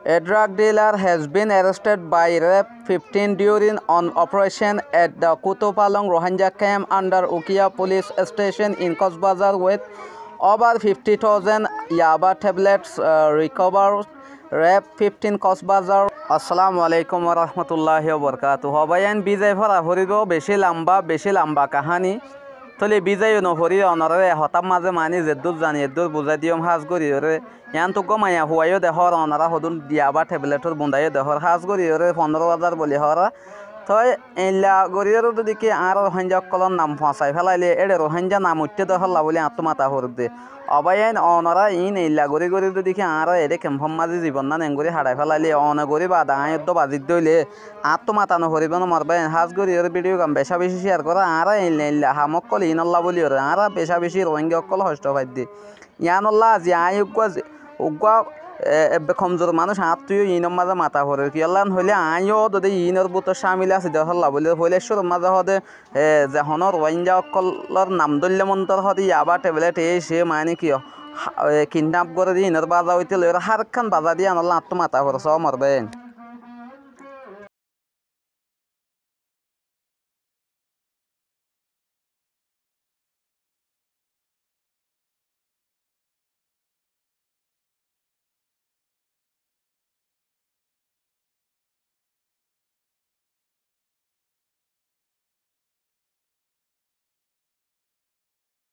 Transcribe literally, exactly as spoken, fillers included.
A drug dealer has been arrested by RAB fifteen during an operation at the Kutupalong Rohingya camp under Ukiya police station in Cox's Bazar with over fifty thousand yaba tablets, uh, recovered. RAB fifteen Cox's Bazar. Assalamu alaikum warahmatullahi wabarakatuh. Hó báiyain, bízai fora foribó, bicí lamba, bicí lamba kaháni. Tóile bízaiyo noforí, onoráre e hotár mazé maní zeddúr zani eddúr buzái diyum hás goríyoré. Yiántu uggúa maiyafua yó dehór, onorá hodún yaba tebletór bunda yó dehór, hás goríyoré fondóro házar bóli hoór. Toi eilla goríyoré zodi ki añára Ruháingga ókkolór nam foñsai félailé, éçe Ruháingga nam uiththé dehólla bóli añáttu mata foredde. Ó báiyain, onorá iín eilla gorí gorí zodi ki añára eçé kempór mazé zibonnán engorí haçai félailé, one gorí baade aññí eddúa bazídde óile añáttu mata noforibó né mor báiyain? Hás goríyoré bídiyogan becá-becí cíyar goró, añára eilla eilla ham ókkol iínolla bóliyoré, añára becá-becí Ruháingga ókkol hoctho faidde. Yiánolla azi aññí uggúa ze-, uggúa, e, ebbe komzur manúic añáttu yó iínor mazé mata forer. Kiyólla hoilé aññí yó dode iínor bútore cámil así dehólla bóli. Foila cúrur mazé hoóde, e, ze honó Ruháingga ókkolór nam dóilla montor hoóde yaba teblet e cé maní kiyó, ha-, e, kidnap goréde iínor baza óite loiyóre hár ekkán baza de yiánolla añáttu mata forer só mor báiyain.